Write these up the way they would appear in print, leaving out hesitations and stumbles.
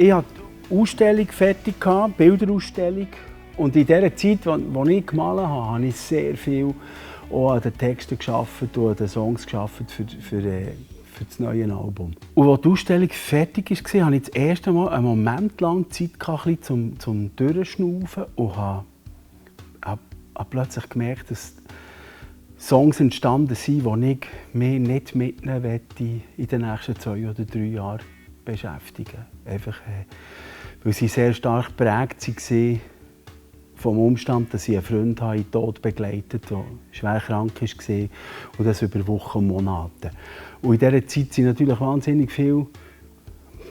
Ich hatte die Ausstellung fertig, Bilderausstellung. Und in dieser Zeit, als ich gemalt habe ich sehr viel auch an den Texten gearbeitet und an den Songs gearbeitet für das neue Album. Und als die Ausstellung fertig war, hatte ich das erste Mal einen Moment lang Zeit zum Durchschnaufen und habe plötzlich gemerkt, dass Songs entstanden sind, die ich mich nicht mitnehmen möchte in den nächsten 2 oder 3 Jahren beschäftigen. Einfach, weil sie sehr stark geprägt waren vom Umstand, dass ich einen Freund in den Tod begleitet habe, der schwer krank war und das über Wochen und Monate. Und in dieser Zeit sind natürlich wahnsinnig viele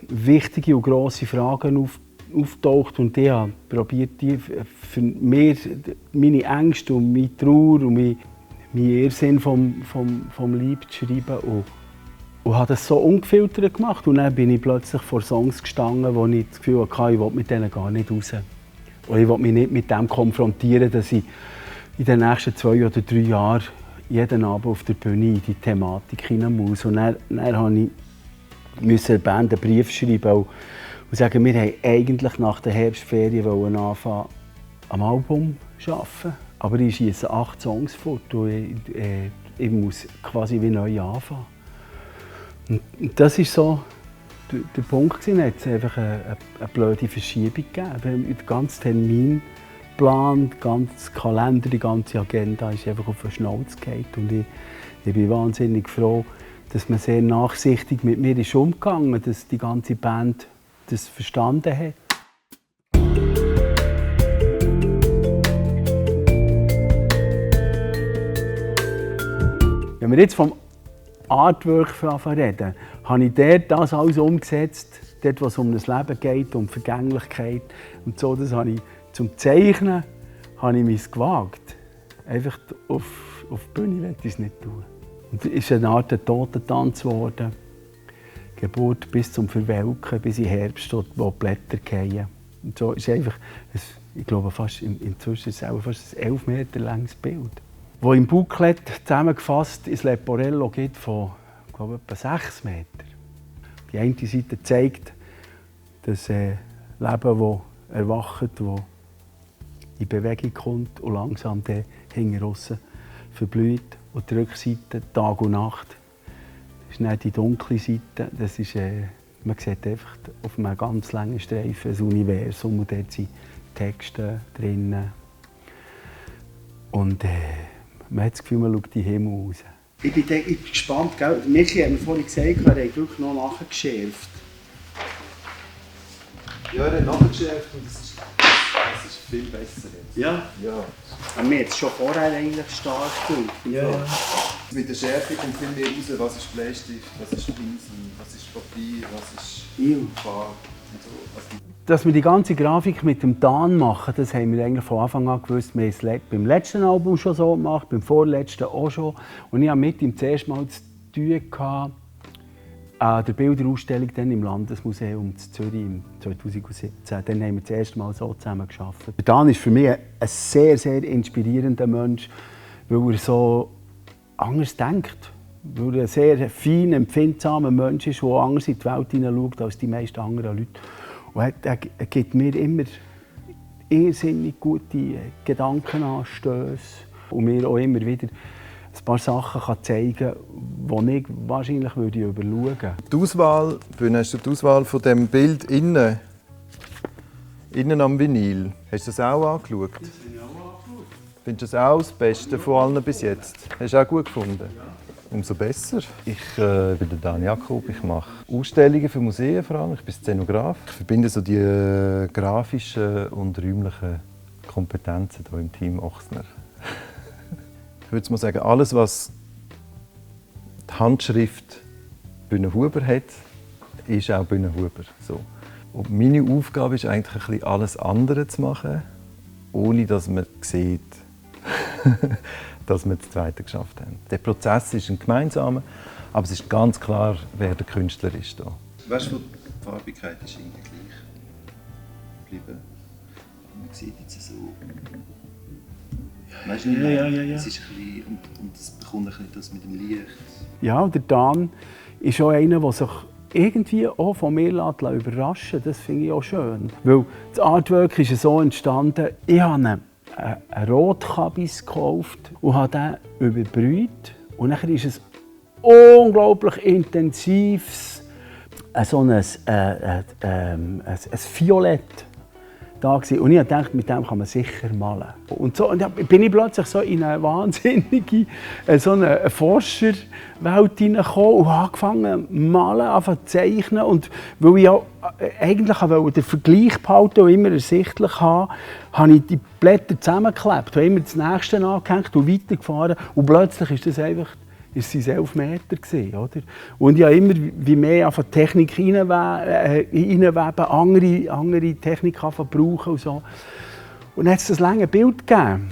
wichtige und grosse Fragen auftaucht und ich habe probiert, für mich, meine Ängste und meine Trauer und meinen Irrsinn vom Leib zu schreiben und habe das so ungefiltert gemacht. Und dann bin ich plötzlich vor Songs gestanden, wo ich das Gefühl hatte, ich will mit denen gar nicht raus. Und ich will mich nicht mit dem konfrontieren, dass ich in den nächsten 2 oder 3 Jahren jeden Abend auf der Bühne in die Thematik hinein muss. Und dann musste ich der Band einen Brief schreiben und sagen, wir wollten eigentlich nach der Herbstferien anfangen, am Album zu arbeiten. Aber ich schiesse 8 Songs fort und ich muss quasi wie neu anfangen. Und das war so der Punkt. Es hat einfach eine blöde Verschiebung gegeben. Der ganze Terminplan, der ganze Kalender, die ganze Agenda ist einfach auf den Schnauz gefallen. Und ich bin wahnsinnig froh, dass man sehr nachsichtig mit mir ist umgegangen ist, dass die ganze Band das verstanden hat. Wenn wir jetzt vom Artwork reden, habe ich dort das alles umgesetzt, dort, wo es um das Leben geht, um Vergänglichkeit und so. Das habe ich zum Zeichnen habe ich mich gewagt. Einfach auf die Bühne will ich es nicht tun. Und es ist eine Art Totentanz geworden. Geburt bis zum Verwelken, bis im Herbst, wo die Blätter fallen. Und so ist einfach, ich glaube, inzwischen ist es auch fast ein 11 Meter langes Bild. Wo im Booklet zusammengefasst ins Leporello geht von, glaube ich, etwa 6 Meter. Die eine Seite zeigt das Leben, das erwacht, das in Bewegung kommt und langsam hinten raus verblüht. Und die Rückseite, Tag und Nacht, das ist nicht die dunkle Seite. Das ist, man sieht einfach auf einem ganz langen Streifen ein Universum und dort sind Texte drin. Und man hat das Gefühl, man schaut in den Himmel raus. Ich bin gespannt. Gell? Michi hat mir vorhin gesagt, er hat wirklich noch nachgeschärft. Ja, er hat nachgeschärft und es ist viel besser jetzt. Ja? Ja. Aber mir hat es schon vorher eigentlich stark gefunden. Ja. Mit der Schärfe kommt viel mehr raus, was ist Bleistift, was ist Pinsel, was ist Papier, was ist Farbe und so. Dass wir die ganze Grafik mit dem Dan machen, das haben wir eigentlich von Anfang an gewusst. Wir haben es beim letzten Album schon so gemacht, beim vorletzten auch schon. Und ich hatte mit ihm das erste Mal zu tun an der Bilderausstellung im Landesmuseum in Zürich im 2017. Dann haben wir das erste Mal so zusammen gearbeitet. Dan ist für mich ein sehr, sehr inspirierender Mensch, weil er so anders denkt. Weil er ein sehr fein, empfindsamer Mensch ist, der anders in die Welt hineinschaut als die meisten anderen Leute. Und er gibt mir immer irrsinnig gute Gedankenanstöße und mir auch immer wieder ein paar Sachen zeigen kann, die ich wahrscheinlich überschauen würde. Die Auswahl, hast du die Auswahl von dem Bild innen am Vinyl, hast du das auch angeschaut? Das habe ich auch angeschaut. Findest du das auch das Beste von allen bis jetzt? Hast du auch gut gefunden? Ja. Umso besser. Ich bin der Dan Jakob, ich mache Ausstellungen für Museen vor allem. Ich bin Szenograf. Ich verbinde so die grafischen und räumlichen Kompetenzen hier im Team Ochsner. Ich würde mal sagen, alles, was die Handschrift Bühne Huber hat, ist auch Bühne Huber. So. Und meine Aufgabe ist eigentlich, ein bisschen alles andere zu machen, ohne dass man sieht, dass wir das Zweite geschafft haben. Der Prozess ist ein gemeinsamer, aber es ist ganz klar, wer der Künstler ist. Weißt du, die Farbigkeit ist irgendwie gleich geblieben. Man sieht jetzt so. Weißt du nicht? Ja. Es ist ein bisschen, und es bekommt ein bisschen das mit dem Licht. Ja, der Dan ist auch einer, der sich irgendwie auch von mir überraschen. Das finde ich auch schön. Weil das Artwork ist so entstanden, ich habe einen Rotkabis gekauft und habe den überbrüht. Und dann ist es unglaublich intensives, so ein Violett da gewesen. Und ich dachte, mit dem kann man sicher malen. Und so und dann bin ich plötzlich so in eine wahnsinnige so eine Forscherwelt hineingekommen und habe angefangen zu malen, angefangen zu zeichnen. Und weil ich ja eigentlich den Vergleich behalten und immer ersichtlich haben, habe ich die Blätter zusammengeklebt, habe immer das Nächste angehängt und weitergefahren. Und plötzlich ist das einfach ist es 11 Meter gewesen, oder? Und ich habe immer wie mehr von Technik reinweben, andere Technik brauchen und so. Und dann hat es das lange Bild gegeben.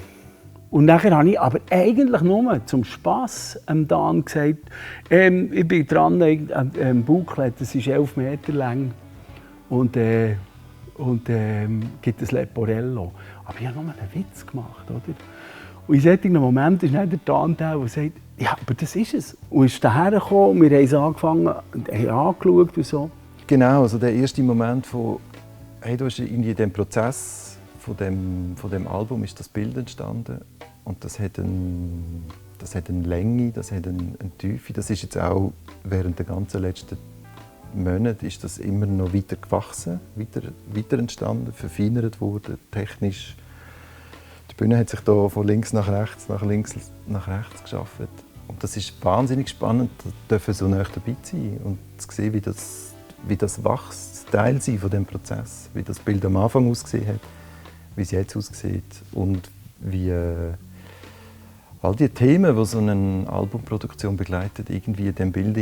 Und nachher habe ich aber eigentlich nur zum Spass am Dan gesagt, ich bin dran, ein Booklet, das ist 11 Meter lang und gibt ein Leporello. Aber ich habe nur einen Witz gemacht, oder? Und in solchen Momenten ist dann der Dan der sagt, ja, aber das ist es. Und ist daher gekommen, wir haben es angefangen, haben angeschaut und so. Genau, also der erste Moment von, hey, du hast in dem Prozess von dem Album ist das Bild entstanden und das hat eine Länge, das hat eine Tiefe. Das ist jetzt auch während der ganzen letzten Monate ist das immer noch weiter gewachsen, weiter entstanden, verfeinert worden, technisch. Die Bühne hat sich da von links nach rechts, nach links nach rechts geschaffen. Und das ist wahnsinnig spannend, dürfen so nah dabei sein und zu sehen, wie das wächst, Teil sein von dem Prozess, wie das Bild am Anfang ausgesehen hat, wie es jetzt aussieht und wie all die Themen, die so eine Albumproduktion begleiten, irgendwie in dem Bild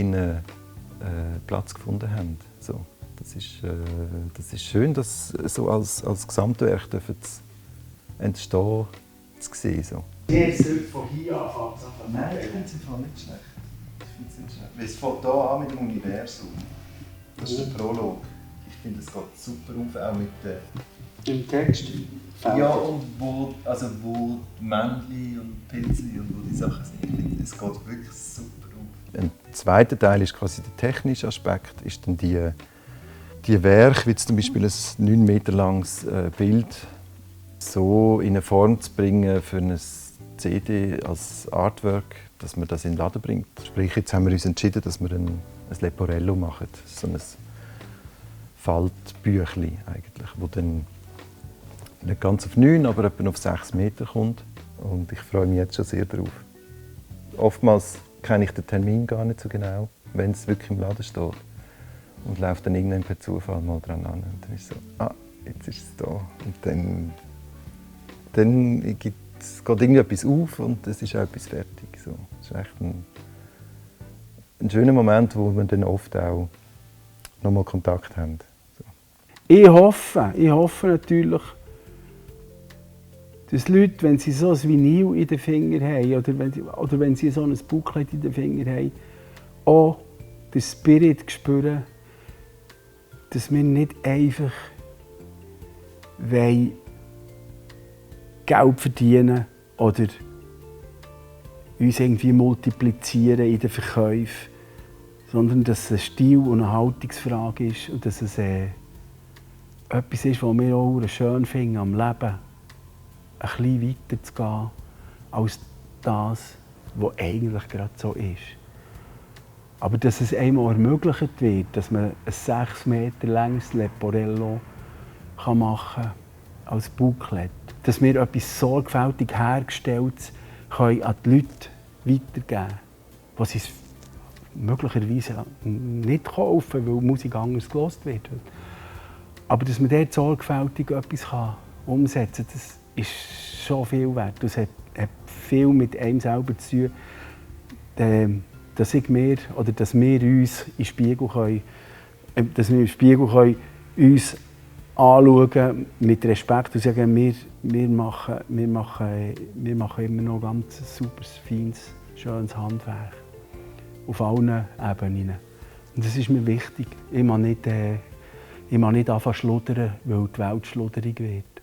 Platz gefunden haben. So, das ist schön, das so als Gesamtwerk entstehen zu sehen. So. Jetzt von hier anfangen. Nein, ich finde es nicht schlecht. Weil es fängt hier an mit dem Universum. Das ist der Prolog. Ich finde, es geht super auf, auch mit der... Im Text? Ja, und wo die Männchen und Pilze und wo die Sachen sind. Ich finde, es geht wirklich super auf. Ein zweiter Teil ist quasi der technische Aspekt, ist dann die Werke, wie zum Beispiel ein 9 Meter langes Bild, so in eine Form zu bringen für eine CD als Artwork, dass man das in den Laden bringt. Sprich, jetzt haben wir uns entschieden, dass wir ein Leporello machen, so ein Faltbüchli eigentlich, wo dann nicht ganz auf 9, aber etwa auf 6 Meter kommt. Und ich freue mich jetzt schon sehr darauf. Oftmals kenne ich den Termin gar nicht so genau, wenn es wirklich im Laden steht. Und laufe dann irgendwann per Zufall mal dran an. Und dann ist es so, jetzt ist es da. Und dann geht irgendwie etwas auf und es ist auch etwas fertig. So. Das ist echt ein schöner Moment, wo wir dann oft auch nochmal Kontakt haben. So. Ich hoffe natürlich, dass Leute, wenn sie so ein Vinyl in den Fingern haben oder wenn sie so ein Booklet in den Fingern haben, auch den Spirit spüren, dass wir nicht einfach Geld verdienen oder uns irgendwie multiplizieren in den Verkäufen, sondern dass es eine Stil- und eine Haltungsfrage ist und dass es etwas ist, was wir auch schön finden am Leben, ein bisschen weiter zu gehen als das, was eigentlich gerade so ist. Aber dass es einmal ermöglicht wird, dass man ein 6 Meter langes Leporello machen kann als Booklet, dass wir etwas sorgfältig Hergestelltes an die Leute weitergeben können, die sie möglicherweise nicht kaufen, weil Musik anders gehört wird. Aber dass man dort sorgfältig etwas umsetzen kann, das ist schon viel wert. Das hat viel mit einem selber zu tun, dass wir uns im Spiegel können, uns anschauen mit Respekt und sagen, wir machen immer noch ganz super, feines, schönes Handwerk. Auf allen Ebenen. Und das ist mir wichtig. Ich mag nicht anfangen zu schludern, weil die Welt schludrig wird.